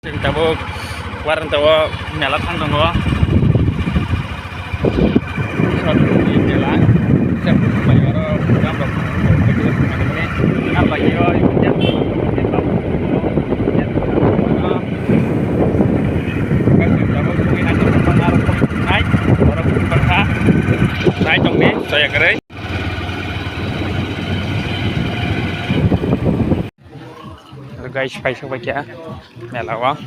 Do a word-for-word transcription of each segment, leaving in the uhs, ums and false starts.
Chwng tabuk warang tabuk mela thang tongo. Mela. Chwng bai oro program rok thang tongo. Chwng bai oro nai tongni soya kwrwi. Guys, paisok bai kha mela o.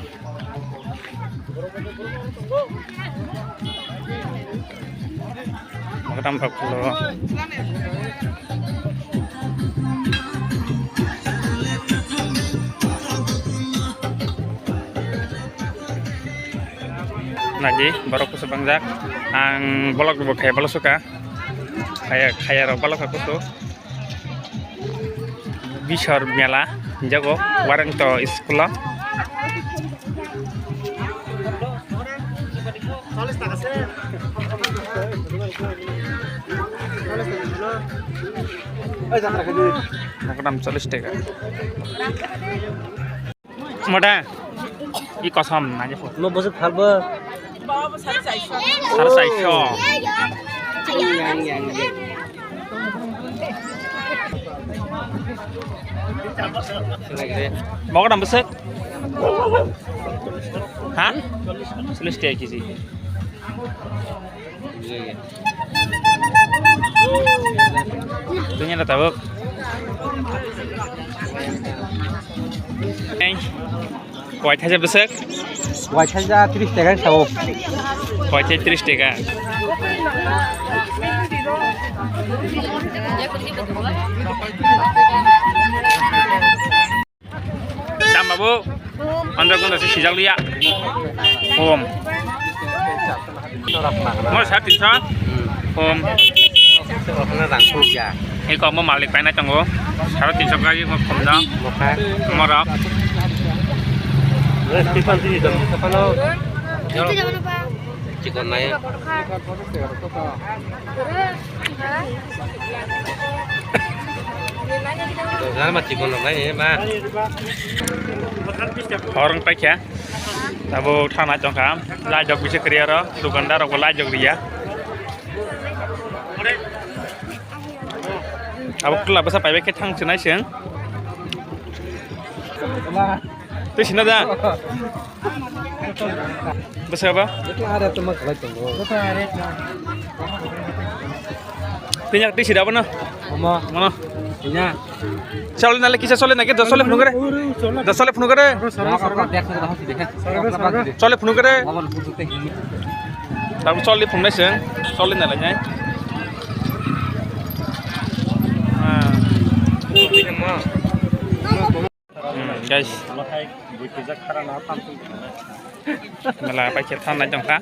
Maktam rok phulo. Naidi, borok kusu bangjak. Ang vlog bo khai balo suka. Khaya, khaya rok balo kha kusu. Bisor mela hinjago, warang to school o. Maktam chollish taka. Mada, i kosom na je. No bosok phalbo. Sare saiso. Mogo dam bosok. Ha? Chollish taka kg. Tunya na tabuk. Ei, koi thaisa bwswk? Koi thaisa tris taka sao. Koi thai tris taka. Dam babu, andro gunda se sijak liya. Om. Mo sar tinso. Om. Eko mo malik paina tongo. Sar tinso kagi mo khomda. Mora. Chikon nai. Horong paikha. Abo thana chongkha. Lajok bisa kriya ro. Dukandar rok lajok riya. Abo kla basa paibai khe thang sinai seng. Twi sina da. Bwswk ba? Joto are tongma khlai tongo. Tini twi sida bono. Omo. Mono. Ina. Chole nale kisa chole nake dos chole phunugare. Dos chole phunugare. Chole phunugare. Tabu chole phungnai seng. Chole nale nai. Ah. Hmm, guys. Mela paikhe thanai tongkha.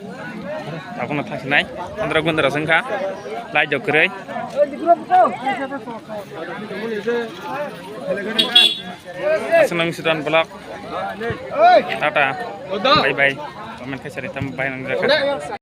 Abono thangsinai. Andro gundra sengkha. Lai jok kwrwi. Aswk nang sudan vlog. Tata. Bye bye. Comment khaisari tam bye nang jakha.